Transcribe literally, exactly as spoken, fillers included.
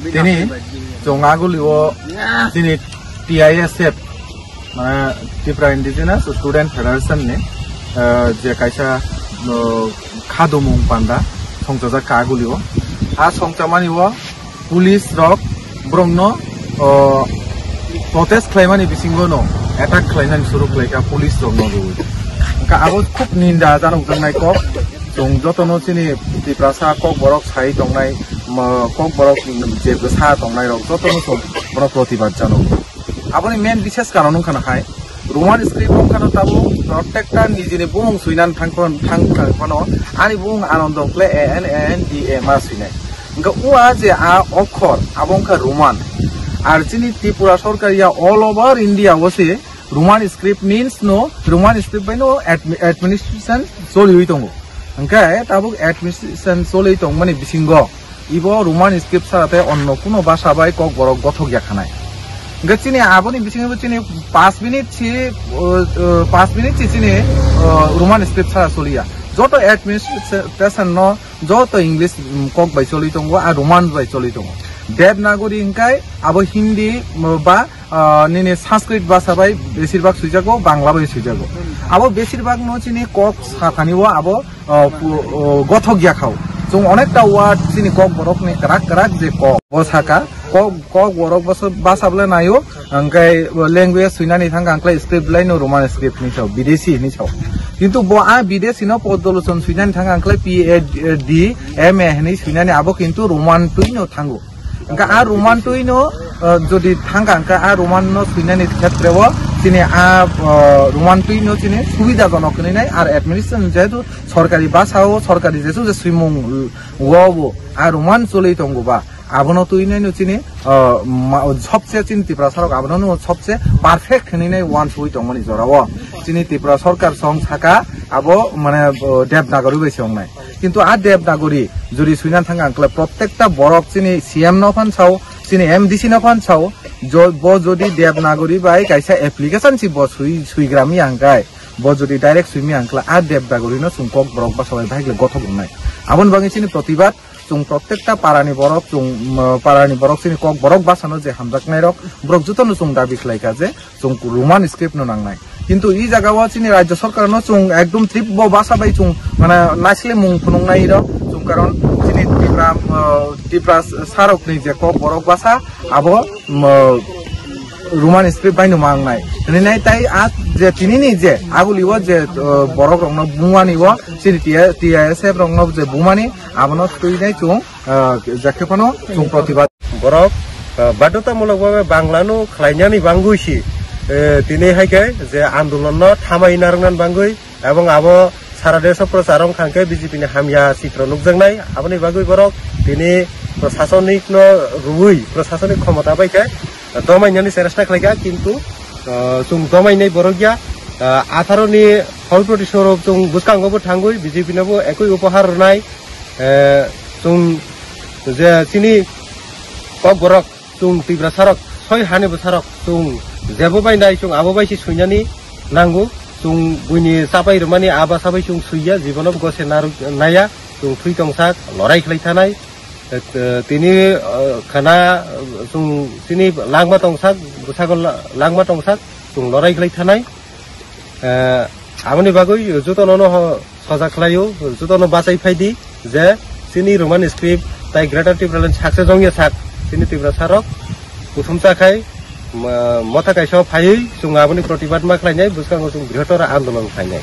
Tini chwng agulio chini T I S F, mane Tripura Indigenous Student Federation ni, eh, je kaisa, eh, khadumung panda songchajak kha agulio. A songchamani o police rok borokno, o, protest khlaimani bisingo no attack khlainani suru khlaikha police rokno rwi. Hwnkha abo khub ninda janokjaknai kok. Chwng jotono chini Tiprasa kokborok sai tongnai, ma, kokborok je bwsa tongnai rok jotono chwng bono protibad jano. Aboni main bises karon wngkha na hai, Roman script wngkha no tabuk protekta nijini bumung suinani thang, thang, thang phano ani bumung Anando wngkhle A N, A N D A ma suinai. Hwnkha o a je a okhor abo wngkha Roman. Ar chini Tripura sorkar ya all over India o se Roman script means no, Roman script bai no admi-, administration choliwi tongo. Hwnkhe tabuk administration choliwi tongmani bisingo ibo Roman script sara tei onno kuno basa bai kokborok gothok ya khanai. Hwnkhe chini aboni bisingo chini pash minute si, uh, uh, pash minute si chini, uh, Roman script sara choliya. Joto administration no joto English, mm, kok bai choliwi tongo, a Roman bai choliwi tongo. Devanagari hwnkhe abo Hindi, mm, ba ah, nini Sanskrit basa bai besir bak suijago, Bangla bai suijago. Abo besir bak no chini kok sathani o abo, ah, pu-, oh, gothok ya khao. Chwng onekta word chini kokborok ni kwrak kwrak je kok. Bo saka, kok, kokborok basa, basa bwle naio, hwnkhe language suinani thang ang khlai script lai no Roman script ni sao, bidesi ni sao. Kintu bo a bidesi no podolochan suinani thang ang khlai P A D, M A hinwi suinani abo kintu Roman twi no thango. Hwnkha a Roman twi no, uh, jodi thangkha hwnkha a Roman no swinani khetre o chini a, uh, Roman twi no chini subida jonok hinwi nai ar administration jehetu sorkari basa o sorkari jesu je swimung o bo a Roman choli tongo ba abono twi nai no chini, uh, ma-, sobse chini Tiprasa rok abono no sobse perfect hinwi nai wansugwi tongmani jora o chini Tripura sorkar song saka abo mane, uh, Devanagari bai se wngnai. Kintu a Devanagari jodi suina thang ang khlai, protekta borok chini C M no phan sao, chini M D C no phan sao, jo-, bo jodi Devanagari bai kaisa application si bo sui, suigrami ang khlai, bo jodi direct suimi ang khlai, a Devanagari no chwng kokborok basa bai bai khlai gothok wngnai. Aboni bagwi chini protibad, chwng protekta parani borok, chwng, mm, parani borok chini kokborok basa no je hamjaknai rok, borok joto no chwng dabi khlai kha je, chwng Roman script no nangnai. Kintu i jaga o chini rajya sarkar no chwng ekdom trip bo basa bai chwng mane naisle mung phunuk nai rok chwng karon chini Tipra, uh, Tipra sarok ni je kokborok basa abo, um, Roman script bai no mangnai. Hinwi nai tai a je tini ni je aguli o je, uh, borok rok no bumani o chini T I S F rok no je bumani abono twi nai chwng, ah, jakhe phano chwng protibad. Borok, ah, badhotamulok bhabe Bangla no khlainani bangwi si, eh, tini hai khe je andolon no thamai narwknani bangwi ebong abo sara desh o prochar wng kha hwnkhe B J P ni hamya chitro nukjaknai. Aboni bagwi borok tini prosasonik no rwui prosasonik khomota bai khe domainani chesta khlaikha, kintu, ah, chwng domainai borok ya, ah, atharo ni phol proti soro chwng bwskango bo thangwi B J P no bo ekoi upohar rwnai. Eh, chwng je chini kokborok, chwng Tiprasa rok, soi hani bwsarok, chwng jebo bai nai chwng abo bai se suinani nango, chwng buini chapai rwmani a basa bai chwng suiya, jibono gose narwk naiya, chwng thwi tongsak, lorai khlai thanai, eh, tini, eh, khana, eh, chwng chini langma tongsak, bwsago la-, langma tongsak, chwng lorai khlai thanai. Eh, aboni bagwi jotono no ho-, soja khlaio, jotono bachai phai di je chini Roman script tai Greater Tipraland success wngya sak chini Tiprasa rok kuthum chakhai, ma-, motha kaisa phaiwi chwng aboni protibad ma khlainai, bwskango chwng brihottor andolon khlainai.